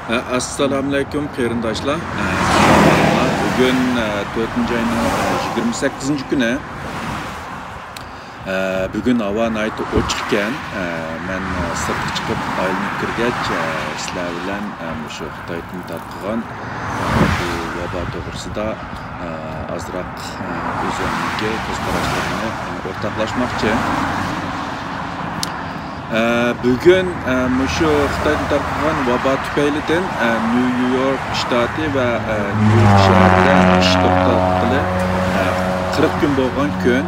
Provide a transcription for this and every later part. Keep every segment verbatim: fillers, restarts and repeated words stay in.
ئە، ئەسسالامۇئەلەيكۇم قېرىنداشلار. ئە، بۈگۈن، ئە، تۆتىنچى ئاينىڭ، ئە، يىگىرمە سەككىزىنچى كۈنى. ئە، بۈگۈن ھاۋا ناھايىتى ئوچۇق ئىكەن. ئە، مەن، ئە، سىرتقا چىقىپ ئايلىنىپ كىرگەچ، ئە، سىلەر بىلەن، ئە، مۇشۇ خىتايدىن تارقىغان، ئە، بۇ ۋابا توغرىسىدا، ئە، ئازراق، ئە، ئۆزۈمنىڭكى كۆز قاراشلىرىمنى، ئە، ئورتاقلاشماقچى. ئە، بۈگۈن، ئە، مۇشۇ خىتايدىن تارقىغان ۋابا تۈپەيلىدىن، ئە، نيۇ يورك شتاتى ۋە، ئە، نيۇ يورك شەھىرىدە ئىش توختاتقىلى، ئە، قىرىق كۈن بولغان كۈن.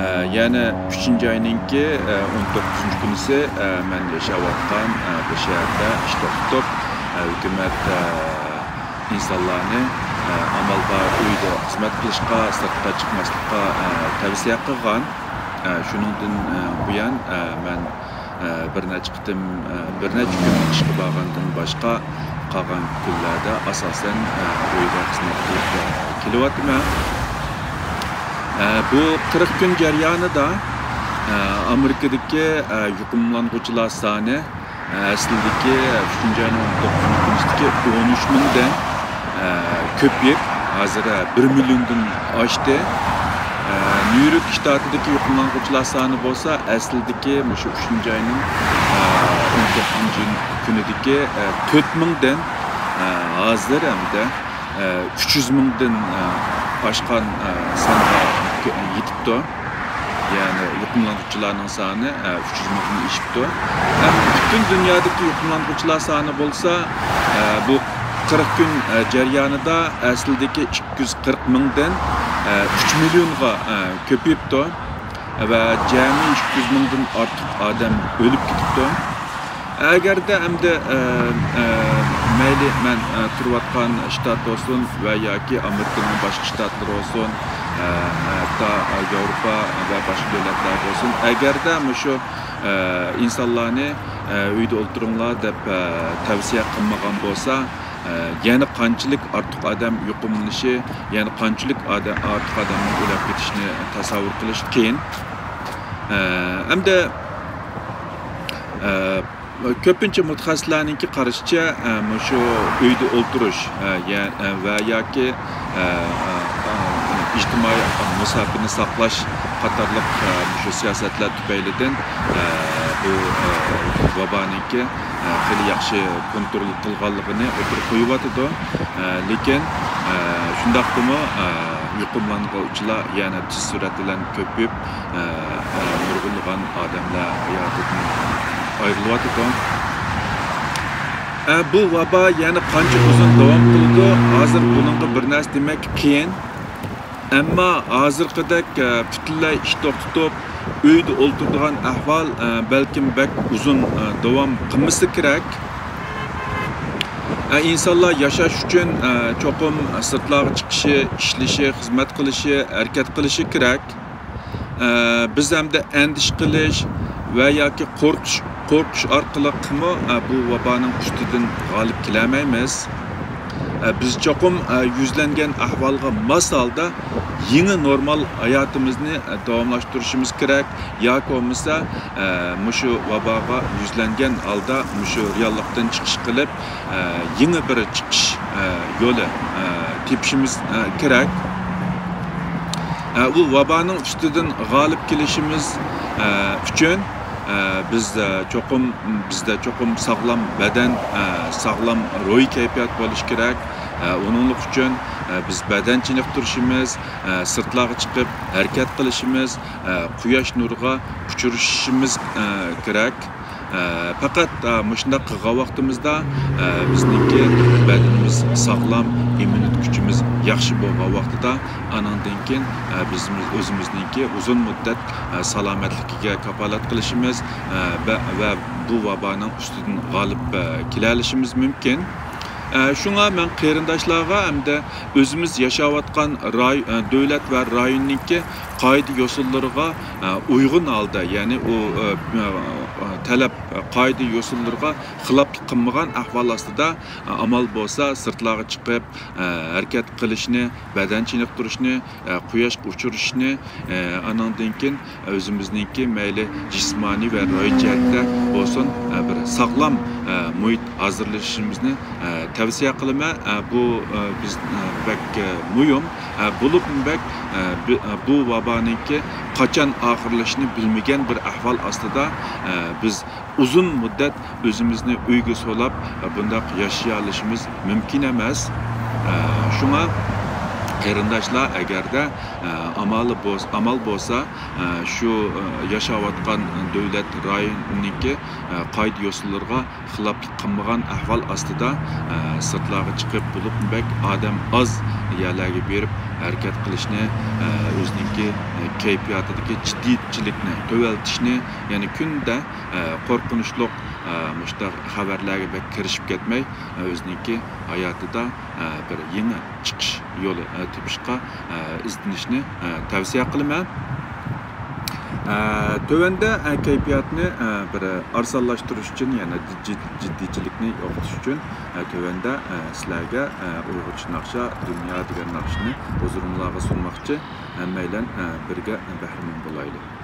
ئە، يەنى ئۈچىنچى ئاينىڭكى، ئە، ئون توققۇزىنچى كۈنىسى، ئە، مەن ياشاۋاتقان، ئە، بۇ شەھەردە ئىش توختىتىپ، ئە، ھۆكۈمەت، ئە، ئىنسانلارنى، ئە، ئامال بار ئۆيدە خىزمەت قىلىشقا، سىرتقا چىقماسلىققا، ئە، تەۋسىيە قىلغان. ئە، شۇنىڭدىن، ئە، بۇيان، ئە، مەن، ئە، بىر نەچچە قېتىم، ئە، بىر نەچچە كۈن ئىشقا بارغاندىن باشقا، قالغان كۈنلەردە ئاساسەن، ئە، ئۆيدە خىزمەت قىلىپ، ئە، كېلىۋاتىمەن. ئە، بۇ قىرىق كۈن جەريانىدا، ئە، ئامېرىكىدىكى، ئە، يۇقۇملانغۇچىلار سانى، ئە، ئەسلىدىكى ئۈچىنچى ئاينىڭ ئون توققۇزىنچى كۈنىدىكى ئون ئۈچ مىڭدىن، ئە، كۆپىيىپ، ھازىر، ئە، بىر مىليوندىن ئاشتى. ئە، نيۇ يورك شتاتىدىكى يۇقۇملانغۇچىلار سانى بولسا، ئەسلىدىكى مۇشۇ ئۈچىنچى ئاينىڭ، ئە، ئون توققۇزىنچى كۈنىدىكى، ئە، تۆت مىڭدىن، ئە، ھازىر ئەمدى، ئە، ئۈچ يۈز مىڭدىن، ئە، ئاشقان، ئە، سانغا يېتىپتۇ. يەنى يۇقۇملانغۇچىلارنىڭ سانى، ئە، ئۈچ يۈز مىڭدىن ئېشىپتۇ. ئە، پۈتۈن دۇنيادىكى يۇقۇملانغۇچىلار سانى بولسا، ئە، بۇ قىرىق كۈن، ئە، جەريانىدا ئەسلىدىكى ئىككى يۈز قىرىق مىڭدىن، ئە، ئۈچ مىليونغا، ئە، كۆپىيىپتۇ ۋە جەمئىي ئىككى يۈز مىڭدىن ئارتۇق ئادەم ئۆلۈپ كېتىپتۇ. ئەگەردە ئەمدى، ئە، ئە، مەيلى مەن، ئە، تۇرۇۋاتقان شتات بولسۇن ۋە ياكى ئامېرىكىنىڭ باشقا شتاتلىرى بولسۇن، ئە، ھەتتا ياۋروپا ۋە باشقا دۆلەتلەر بولسۇن، ئەگەردە مۇشۇ، ئە، ئىنسانلارنى، ئە، ئۆيدە ئولتۇرۇڭلار دەپ، ئە، تەۋسىيە قىلمىغان بولسا، ئە، يەنە قانچىلىك ئارتۇق ئادەم يۇقۇملىنىشى، يەنە قانچىلىك ئادە-، ئارتۇق ئادەمنىڭ ئۆلۈپ كېتىشىنى تەسەۋۋۇر قىلىش قىيىن. ئە، ئەمدى، ئە، كۆپىنچە مۇتەخەسسىسلەرنىڭكى قارىشىچە، ئە، مۇشۇ ئۆيدە ئولتۇرۇش، ئە، يە-، ئە، ۋە ياكى، ئە، ئە، ئە، ئىجتىمائىي مۇساپىنى ساقلاش قاتارلىق، ئە، مۇشۇ سىياسەتلەر تۈپەيلىدىن، ئە، بۇ، ئە، ۋابانىڭكى، ئە، خېلى ياخشى كونترول قىلغانلىقىنى ئوتتۇرىغا قويۇۋاتىدۇ. ئە، لېكىن، ئە، شۇنداقتىمۇ، ئە، يۇقۇملانغۇچىلار يەنە تېز سۈرئەت بىلەن كۆپىيىپ، ئە، ئە، نۇرغۇنلىغان ئادەملەر ھاياتىدىن ئايرىلىۋاتىدۇ. ئە، بۇ ۋابا يەنە قانچە ئۇزۇن داۋام قىلىدۇ؟ ھازىر بۇنىڭغا بىر نەرسە دېمەك قىيىن. ئەمما ھازىرقىدەك، ئە، پۈتۈنلەي ئىش توختىتىپ، ئۆيدە ئولتۇرىدىغان ئەھۋال، ئە، بەلكىم بەك ئۇزۇن، ئە، داۋام قىلمىسا كېرەك. ئە، ئىنسانلار ياشاش ئۈچۈن، ئە، چوقۇم سىرتلارغا چىقىشى، ئىشلىشى، خىزمەت قىلىشى، ھەرىكەت قىلىشى كېرەك. ئە، بىز ئەمدى ئەندىشە قىلىش ۋە ياكى قورقۇش، قورقۇش ئارقىلىقمۇ، ئە، بۇ ۋابانىڭ ئۈستىدىن غالىب كېلەلمەيمىز. ئە، بىز چوقۇم، ئە، يۈزلەنگەن ئەھۋالغا ماس ھالدا يېڭى نورمال ھاياتىمىزنى، ئە، داۋاملاشتۇرۇشىمىز كېرەك. ياكى بولمىسا، ئە، مۇشۇ ۋاباغا يۈزلەنگەن ھالدا مۇشۇ رېئاللىقتىن چىقىش قىلىپ، ئە، يېڭى بىر چىقىش، ئە، يولى، ئە، تېپىشىمىز، ئە، كېرەك. ئە، ئۇ ۋابانىڭ ئۈستىدىن غالىب كېلىشىمىز، ئە، ئۈچۈن، ئە، بىز، ئە، چوقۇم، بىزدە چوقۇم ساغلام بەدەن، ئە، ساغلام روھىي كەيپىيات بولۇشى كېرەك. ئە، ئۇنىڭلىق ئۈچۈن، ئە، بىز بەدەن چېنىقتۇرۇشىمىز، ئە، سىرتلارغا چىقىپ ھەرىكەت قىلىشىمىز، ئە، قۇياش نۇرىغا ئۇچرىشىشىمىز، ئە، كېرەك. ئە، پەقەت، ئە، مۇشۇنداق قىلغان ۋاقتىمىزدا، ئە، بىزنىڭكى بەدىنىمىز ساغلام، ئىممۇنىتېت كۈچىمىز ياخشى بولغان ۋاقتىدا، ئانىڭدىن كېيىن، ئە، بىز ئۆزىمىزنىڭكى ئۇزۇن مۇددەت، ئە، سالامەتلىكىگە كاپالەت قىلىشىمىز، ئە، ۋە، ۋە بۇ ۋابانىڭ ئۈستىدىن غالىب، ئە، كېلەلىشىمىز مۇمكىن. ئە، شۇڭا مەن قېرىنداشلارغا ھەمدە ئۆزىمىز ياشاۋاتقان راي-، ئە، دۆلەت ۋە رايوننىڭكى قائىدە يوسۇنلىرىغا، ئە، ئۇيغۇن ھالدا، يەنى ئۇ، ئە، ئە، تەلەپ، قائىدە يوسۇنلىرىغا خىلاپلىق قىلمىغان ئەھۋال ئاستىدا، ئامال بولسا سىرتلارغا چىقىپ، ھەرىكەت قىلىشنى، بەدەن چېنىقتۇرۇشنى، قۇياشقا ئۇچرىشىشنى، ئانىڭدىن كېيىن ئۆزىمىزنىڭكى مەيلى جىسمانىي ۋە روھىي جەھەتتە بولسۇن، بىر ساغلام مۇھىت ھازىرلىشىمىزنى تەۋسىيە قىلىمەن. بۇ بىز بەك مۇھىم. بولۇپمۇ بەك بۇ ۋابانىڭكى قاچان ئاخىرلىشىشىنى بىلمىگەن بىر ئەھۋال ئاستىدا بىز ئۇزۇن مۇددەت ئۆزىمىزنى ئۆيگە سولاپ، بۇنداق ياشىيالىشىمىز مۇمكىن ئەمەس. شۇڭا قېرىنداشلار، ئەگەردە ئامالى بولسا، ئامال بولسا، شۇ ياشاۋاتقان دۆلەت رايونىنىڭكى قائىدە يوسۇنلىرىغا خىلاپلىق قىلمىغان ئەھۋال ئاستىدا سىرتلارغا چىقىپ، بولۇپمۇ بەك ئادەم ئاز يەرلەرگە بېرىپ ھەرىكەت قىلىشنى، ئۆزىنىڭكى كەيپىياتىدىكى جىددىيچىلىكنى تۆۋەنلىتىشنى، يەنى كۈندە قورقۇنچلۇق مۇشۇنداق خەۋەرلەرگە بەك كىرىشىپ كەتمەي، ئۆزىنىڭكى ھاياتىدا بىر يېڭى چىقىش يولى تېپىشقا ئىزدىنىشنى تەۋسىيە قىلىمەن. تۆۋەندە كەيپىياتنى بىر ئارىسانلاشتۇرۇش ئۈچۈن، يەنى جىد-، جىددىيچىلىكنى يوقىتىش ئۈچۈن، تۆۋەندە سىلەرگە ئۇيغۇرچە ناخشا دۇنيا دېگەن ناخشىنى ھۇزۇرۇڭلارغا سۇنماقچى. ھەممەيلەن بىرگە بەھرىمەن بولايلى.